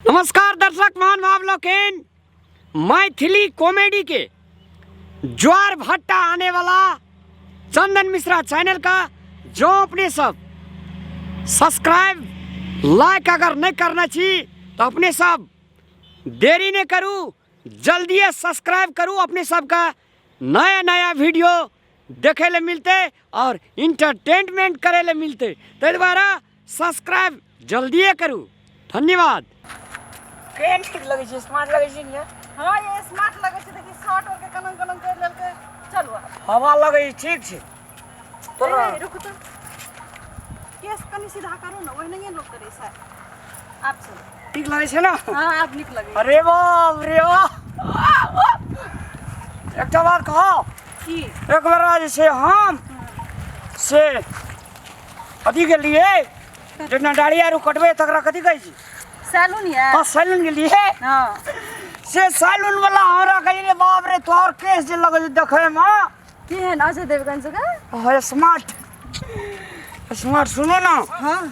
नमस्कार दर्शक महानुभाव लोकनि, मैथिली कॉमेडी के ज्वार भट्टा आने वाला चंदन मिश्रा चैनल का जो अपने सब सब्सक्राइब लाइक अगर नहीं करना छी तो अपने सब देरी नहीं करू, जल्दी सब्सक्राइब करू। अपने सबका नया नया वीडियो देखे ले मिलते और इंटरटेनमेंट करे ले मिलते, ताहि द्वारा सब्सक्राइब जल्दिए करू। धन्यवाद। केहन ठीक लगै छै? स्मार्ट लगै छै ने? हाँ, ये स्मार्ट लगै छै। देखी शर्ट और के कनन कनन कर लेलकै। चलू आब। हवा लगै छै, ठीक छै। तोरा ए, रुकू तऽ, केस कनि सीधा करू ने, ओहिनाहिए लोक करै छै। आब चलू। ठीक लगै छै ने? हाँ, आब नीक लगै। अरे बाप रे बाप, एकटा बात कहौ? की? एक बेर जे छै हम से अथी गेलियै, जेना दाढ़ी आर कटबै तकरा कथी कहै छी? सैलून ये। हाँ, सैलून गेलियै। से सैलून वाला हमरा कहै रे बाप रे, तोहर केस जे लगै छै देखैमे। केहन अजय देवगन जकाँ? हाँ, स्मार्ट स्मार्ट। सुनू ने। हाँ।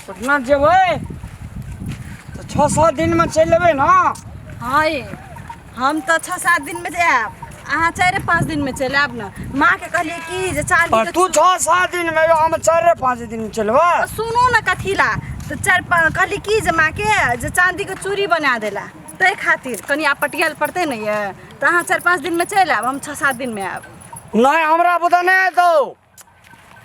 पटना जेबै तऽ 6-7 दिनमे चलि एबै ने? हाँ ये, हम तऽ 6-7 दिनमे जायब, अहाँ 4-5 दिनमे चलि आयब ने। माँके कहलियै कि जे चाँदी और तू 6-7 दिन में हम 4-5 दिन में चलबा। सुनू ने, कथी ला तऽ चारि कहली कि जे माँके जे चाँदीके चूड़ी बना देला, ताहि खातिर कनि आब पटियाल पड़तै ने। ये तऽ अहाँ 4-5 दिनमे चलि आयब, हम 6-7 दिनमे आयब। नहीं, हमरा बुता नहीं हेतौ।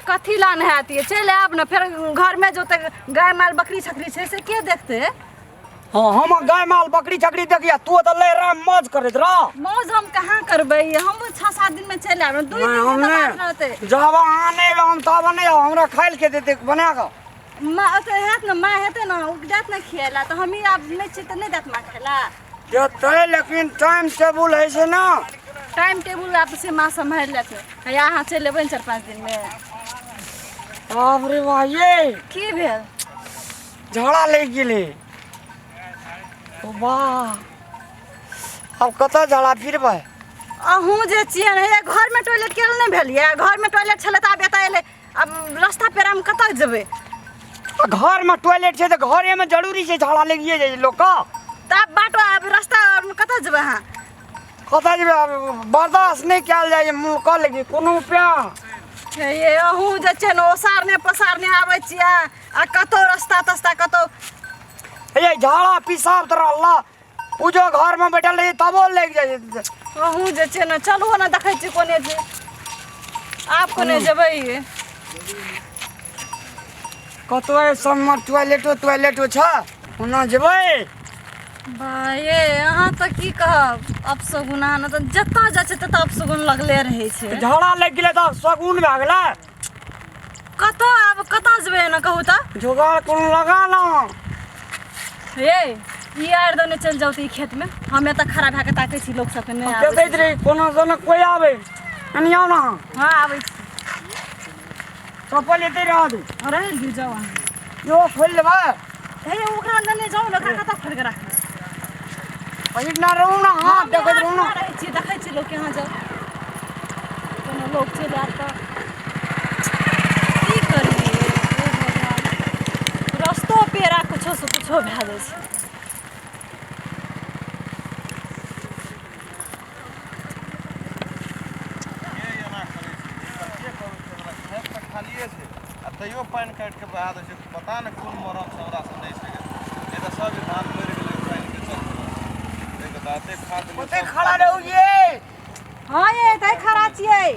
कथी ला नहि हैत ये? चलि आयब ने, फेर घरमे जो तऽ गाय माल बकरी छकरी छै, से के देखतै? हाँ, हम गाय माल बकरी छकरी देखिया, तू तऽ ले राम मौज करैत रह। मौज हम कहाँ करबै? हम 6-7 दिनमे चलि आयब, 2 नहीं, दिन हम तऽ बात नहीं रहतै। जब अहाँ नहीं एबै, हम तब नहीं आब। हमरा खाइ लए के देते बना कऽ? माँ ओतऽ हैत ने, माँ हेतै ने, ओ जायत ने खिएला, तऽ हमही आब नहि छी तऽ नहि देत माँ खाय देतै, लेकिन टाइम टेबुल होइ छै ने। टाइम टेबुल आब से माँ सम्हारि लेतै। हैया अहाँ चलि एबै ने 4-5 दिनमे। बाप रे बा, ये की भेल? झगड़ा लागि गेलै। ओ वाह, आब कतऽ झगड़ा फिरबै? अहूँ जे छियै ने, हे घरमे टॉयलेट केल नहि भेल ये? घरमे टॉयलेट छलै तऽ आब एतऽ एलै, आब रास्ता पेड़ामे कतऽ जेबै? आ घरमे टॉयलेट छै तऽ घरेमे जरूरी छै? झाड़ा लगिए जाइ छै लोकके। तऽ आब बाटो, आब रास्ता कतऽ जेबै अहाँ? कतऽ जेबै आब? बर्दाश्त नहि कयल जाइ छै, मुँह कऽ लेगी कोनो उपाय। हे ये, अहूँ जे छै ने ओसारने पसारने आबै छियै आ कतौ रास्ता तस्ता कतौ। हे झाड़ा पिसाब तोरा अल्लाह पूजो, घरमे बैठल रही तबो लागि जाइ छै। अहूँ जे छै ने, चलू ने, देखै छी कोने जे आब कोने जेबै ये। कतौ एहि सबमे टॉयलेटो टॉयलेटो छ, ओना जेबै? भाये, अहाँ तऽ की कहब, अपशगुन अहाँ ने तऽ जतऽ जाइ छै ततऽ अपशगुन लगले रहै छै। झाड़ा लागि गेलै तऽ शगुन भए गेलै? कतऽ आब कतऽ जेबै एना, कहू तऽ? जोगाड़ कोनो लगा ना। हे, ई आर दने चलि जाउ तऽ ई खेतमे हम एतऽ खड़ा भए कऽ ताकै छी, लोक सबके नहि आबै देखैत छै। रही कोनो सँ कोइ आबै। कनि आउ ने। हँ, आबै छी। चप्पल एतै रह दू। रहै दियौ, जाउ अहाँ। यो खोलि लेबै। हे, ओकरा लेने जाउ ने, ओकरा कतऽ खोलि कऽ राखबै? पहिरना रहू ने। हाँ, देखैत रहू ने। रहै छी, देखै छी लोक। यहाँ जाउ, कोनो लोक चलि आयत तऽ की करियै? हे भगवान, रस्तो पेड़ा कुछो से कुछो भए जाइ छै। के एना करै छै? एकर के करू छै? हमरा खेत तऽ खालिए छै आ तैयो पानि काटि कऽ बहा दै छै। पता नहि कोन मरम से हमरा से नहि छै, नहि तऽ सब धान मरि गेलै पानिके चलते। ताहिके बाद एते खाद देलियै, ओते सब खड़ा रहू ये। हँ ये, तै खड़ा छियै।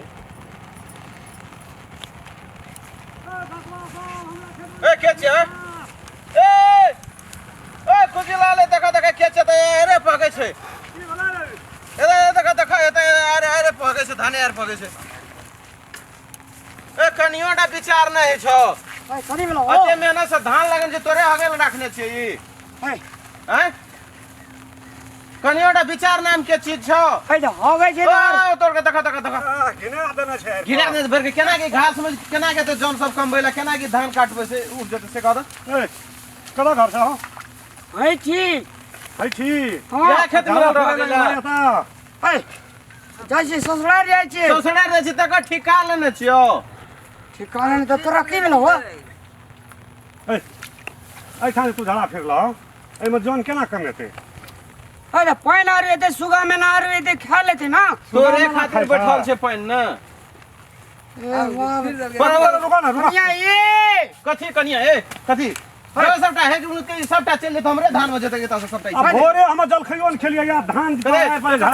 ए, के छियै? ए ए, खुशीलाल, देख देख, के छियै? तऽ अरे पकै छै। ए देख देख, एतऽ अरे अरे पकै छै, धाने आर पकै छै। ए, कनियोटा विचार नहि होइ छौ? ए, कथी भेलौ? एते मेहनत से धान लगन छै, तोरे हगेल राखने छियै ई। ए, आँय, कनियोटा विचार नाम के चीज छौ? ए, तऽ हगै छै तऽ। ओ, तोड़ के देख देख देख। घिना देने छै। घिना देने भरि के। केना के घास में केना के जन सब कमबै ला, केना के धान काटबै से उठ जेतै, से कह दे। ए, कतऽ घर छ? है छी। है छी? हँ। इएह खेत में रह गेलै। ए, जाइ छी, ससुराल जाइ छी। ससुराल जाइ छी, तकर ठिका लेने छियौ? ठिकाना नहि तऽ तोरा की भेलौ हो? एहिठाम तू झड़ा फिरलह? एहिमे जन केना कमेतै? अरे पानि आर एतै, सुगा मेना आर एतै, खा लेतै ना। तोरे खातिर बैठल छै पानि ने। बराबर रुको ना, रुको। कनिया ये कथी कनिया ए कथी? अरे सबटा हे कि सबटा चलि जेतै, हमरे धान में जेतै एतऽ से सबटा। आ भोरे हम जलखैयो ने खेलियै या धान अरे,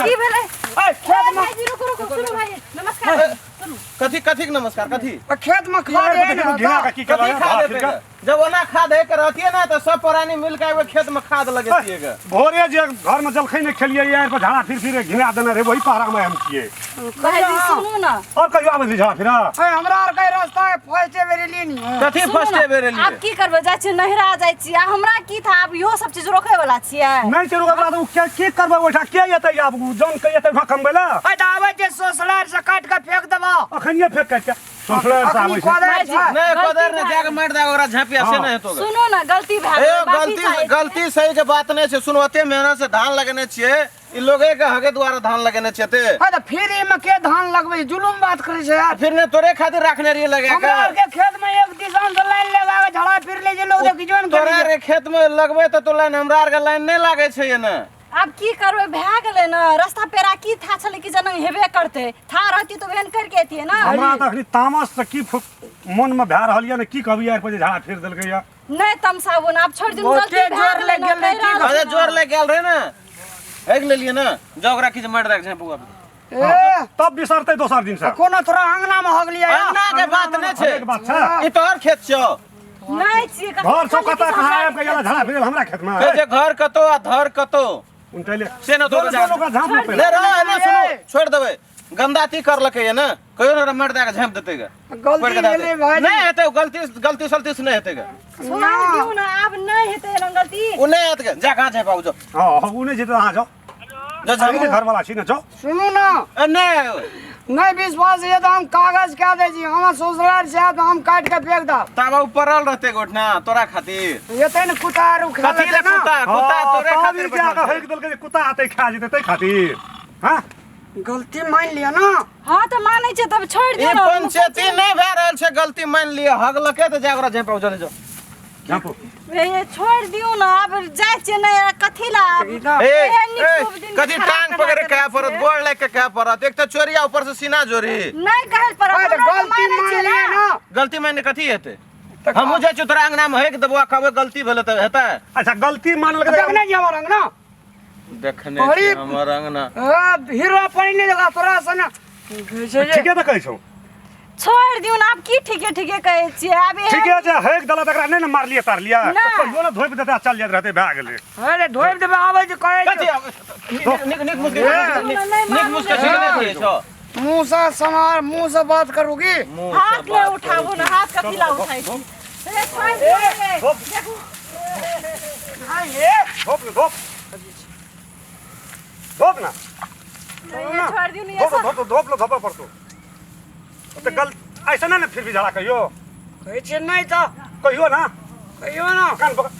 की भेलै? ए खेत में भाईजी रुकू रुकू, सुनू भाई, नमस्कार। सुनू कथी कथी के नमस्कार कथी? खेत में खा दे ना। घिना के की कथी केलक? खा देतै? जब ओना खाद हे के रहतियै ने तऽ सब प्राणी मिल के खेत में खाद लगेतियै गे। भोरे जे घर में जलखै ने खेलियै यार पर झाड़ा फिर फिर घिना देने रहे, वही पहरा में हम छियै। भाईजी सुनू ना। और कहियो आबै छै झाड़ा फिरा? ए हमरा आर के रास्ता है फर्स्ट बेर एलियै नी। कथी सुनू फर्स्ट ना, बेर एलियै? आब की करबै, जाइ छियै नैहरा जाइ छियै, आ हमरा की था, आब इहो सब चीज रोकै वाला छियै? नहि छै रोकै वाला तऽ ओ के की करबै ओहिठाम? के एतै आब ओ जन के एतै ओहिठाम कमबै लए? ए तऽ आबै छै सोसलार से काटि के फेंक देबो। अखनिये फेंक के सोसलार से आबै अखनी छै। कोदारि भाईजी, छै। नहि गलती कोदारि नहि भए जाके मारि दे ओकरा झाँपिया से हाँ। नहि हेतौ गे। सुनू ना, गलती भए ए गेलै, माफी गलती चाहै छी। गलती सही के बात नहि छै। सुन, ओते मेहनत से धान लगेने छियै, ई लोगे के हगे द्वारा धान लगेने छियै ते। ए तऽ फिर एमे के धान लगबै? जुलुम बात करै छै यार। फिर ने तोरे खातिर राखने रहियै लगा हमरा आर के। के खेत में एक दिशान से लाइन लगा के झड़ा फिर ले जे लोग देखि जोन तोरा आर के खेत में लगबै तऽ तो लाइन, हमरा आर के लाइन नहि लागै छै एने। आब की करबै, भए गेलै ने। रास्ता पेरा की था छलै कि जनक हेबे करतै, था रहती तऽ ओहन करके एतियै ना। हमरा तऽ अखनी तामस से की मन में भए रहल यऽ ने, की कहबी यार पर जे झाड़ा फिर देलकै यऽ। नहि तमसाबू ने, आब छोड़ि दियौ, बहुते गलती भए जोर गेलै लागि ने, गेल रहै, कहि की रहल अरे छी जोर ने। लागि गेल रहै ने, हेक लेलियै ने, जाउ ओकरा किछु मारि दैके छै बौआ। ए तब बिसरतै दोसर दिन से। कोनो तोरा अंगना में हगलियै? अंगना के बात नहि छै, एक बात छै। ई तोहर खेत छौ। नहि छियै, कखनो घर सब खाली कतऽ किछु कहाँ हमरा आबि के गेला झाड़ा फिर हमरा खेत में? कहै छै घर कतौ आ धर कतौ। उनटैले से न तोरा दोनो दोनो झाँप नहि रह एने, सुनू छोड़ि देबै, गन्दा ती करलकै ये ने, कहियो ने मारि दए के झाँपि देतै गे। गलती भेलै भाई। नहि हेतै गलती, गलती सलती से नहि हेतै गे। छोड़ि दियौ ने, आब नहि हेतै एहन गलती। ओ नहि हेतै गे, जा कहाँ झाँपि आबू, जो हँ, ओ नहि जेतै, अहाँ जाउ। जो अहीं झाँपू। घरवाला छी ने, जाउ। सुनू ना। ए, नहि नहि विश्वास ये तऽ हम कागज कए दै छी, हमर ससुराल से आयत, हम काटि के फेंक देब। ताबा ओ पड़ल रहतै गोठना तोरा खातिर। एतै ने कुत्ता आर खा कथी लेतै ले ना। कुत्ता? कुत्ता तोरे तब खातिर ई जाके बैठल छै। हकि देलकै जे कुत्ता आतै खा जेतै ताहि खातिर। हँ गलती मान लिअ ना। हँ तऽ मानै छियै, तब छोड़ि ई दियौ ने। पंचायती नहि भए रहल छै, गलती मानि लिअ, हगलकै तऽ जा ओकरा झाँपि जल्दी जाउ। झाँपू। हे, छोड़ि दियौ ने, आब जाइ छियै ने, कथी लए आब? ए एहन नीक ए शुभ दिन कथी खराब टांग केना पकड़ के करै कहे पड़त, छियै? गोड़ लागि के कहे पड़त, एक तऽ चोरी आ ऊपर से सीना जोरी। नहि कहै पड़त, अरे हमरा तऽ गलती मानै मान छियै लिअ ने। ना। गलती मानि कथी हेतै? हमहूँ जाइ छियौ तोरा अंगना मे हेक देबौ आ कहबै गलती भेलै तऽ हेतै? अच्छा गलती मानलकै तऽ देखने छियै हमर अंगना? देखने अरे- छियै हमर अंगना। ए, हीरो पानि नहि देखा तोरा से ना। ठीके तऽ कहै छौ। छोड़ि दियौ ने, आब की ठीके ठीके कहै छियै आब एहन- ठीके छै, हेक देलक तकरा नहि ने मारलियै तारलियै? नहि। कहियो ने धोपि देतै आ चल जाइत रहतै, भए गेलै। अरे धोइब देबै, आबै छै कहै कथी छै। नीक नीक नीक मुस्की नीक मुस्की ठीक नहि छियै छौ। मुँह से समार, मुँह से बात करूगी। मुँह से हाथ नहि बात उठाबू ने, हाथ कथी ला उठाइ छी? हे, छोड़ि दियौ ने। धोप। देखू। धोप ने, धोप धोप ना। ये छोड़ दियौ ने, ये धोप सब- धोप धोप लो, धोपऽ पड़तौ तऽ गल ऐसा नहि ने फिर भी झगड़ा कहियो। कहै छियै नहि तऽ कहियो ना। कहियो ना। कान पकड़।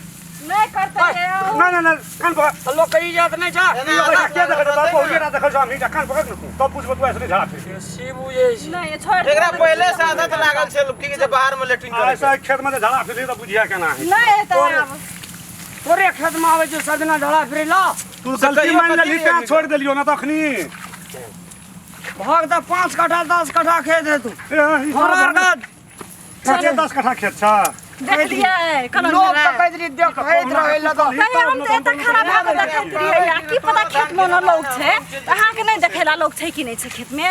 नहि करतै ये, ओ- नहि नहि नहि, कान पकड़। तऽ लोक के इज्जत नहि छै। ई पैसा के देखै छौ? तोहर बहुरिये ना देखै छौ, हम ही कान पकड़ ने तू तब बुझबो तू ऐसे नहीं झगड़ा फिर। से बुझै छी। नहि, ये छोड़ दियौ एकरा ने। पहिले से आदत लागल छै की कहै छै बाहर में लेट्रिन करे ऐसा खेत में जे झगड़ा फिर तऽ बुझिया केना है। नहि हेतै आब। तोरे खेत में आबै छै सजना झड़ा फिरै ला। तू गलती कहियो मान लेलही कथी तें हेतै? छोड़ि देलियौ ना तखनी। भाग तऽ 5 कट्ठा 10 कट्ठा खेत हेतौ। ए, ई हमरा आर के कते 10 कट्ठा खेत छ? देखलियै केना लोग भेलै? तऽ कहैत रही देखैत रहै लए तऽ। कहियो हम तऽ एतऽ खड़ा भए कऽ देखैत रहियै, आ की पता खेतमे ने लोक छै, तऽ अहाँके नहि देखैला लोक छै कि नहि छै खेतमे?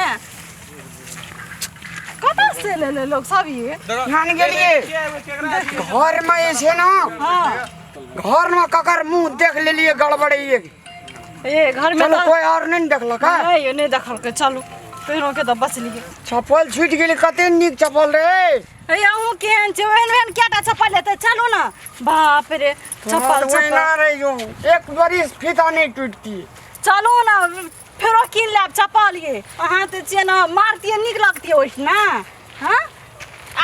कतऽ से लेले लोक सब ये? नान गेलियै घर में जे छै ने, हँ घर में ककर मुंह देख लेलियै गड़बड़ैये। ए घर में चलो तऽ कोई और नहीं ने देखलक है? नहि नहि देखलकै, चलू पहिरो के तऽ बचलियै। चप्पल छूटि गेलै, कते नीक चप्पल रे। हे अहूँ केहन छै, ओहन ओहन कएटा चप्पल हेतै? चलू ने, बाप रे चप्पल तो ओहिना चप्पल। रहि जो, एक बरिस फीता नहीं टूटती। चलू ने, फेरो कीन लेब चप्पल। ये अहाँ तऽ छियै ने, मारतियै नीक लगतियै ओहिठिना। हँ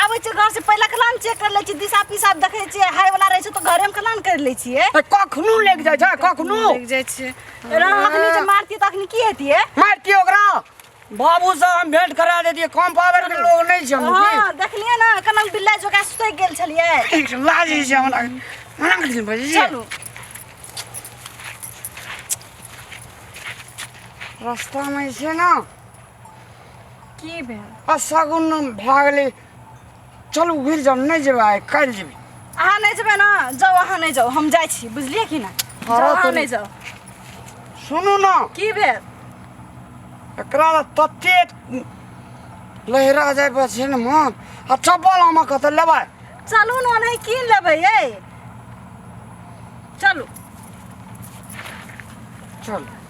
आबै छै घर से पहिले कलान चेक कर लै छियै, दिशा पिसाब देखै छियै, हाय वाला रहै छै तऽ घरेमे कलान करि लै छियै। ए, कखनो लागि जाइ छै, कखनो लागि जाइ छै। एना अखनी जे मारतियै तऽ अखनी की हेतियै? मारतियै ओकरा, बाबू से हम भेंट करा देतियै, कम पावर के लोग नहीं छै हम। हँ देखलियै ने केना बिल्ला जोका सुति गेल छलियै। की लाज होइ छै हमरा, मना कर बजी। चलू। रास्तामे जे छै ने की भेल? आ शगुन भए गेलै। चलू घुरि जाउ, नहि जेबै आइ, काल्हि जेबै। अहाँ नहि जेबै ने? जाउ, अहाँ नहि जाउ, हम जाइ छी, बुझलियै कि नहि? जाउ, अहाँ नहि जाउ। सुनू ने। की भेल? एकरा तते लहरा जाय पर छै ने मन। आ चप्पल हम कतऽ लेबै? चलू ने, ओनाही कीन लेबै। ये चलू। चल।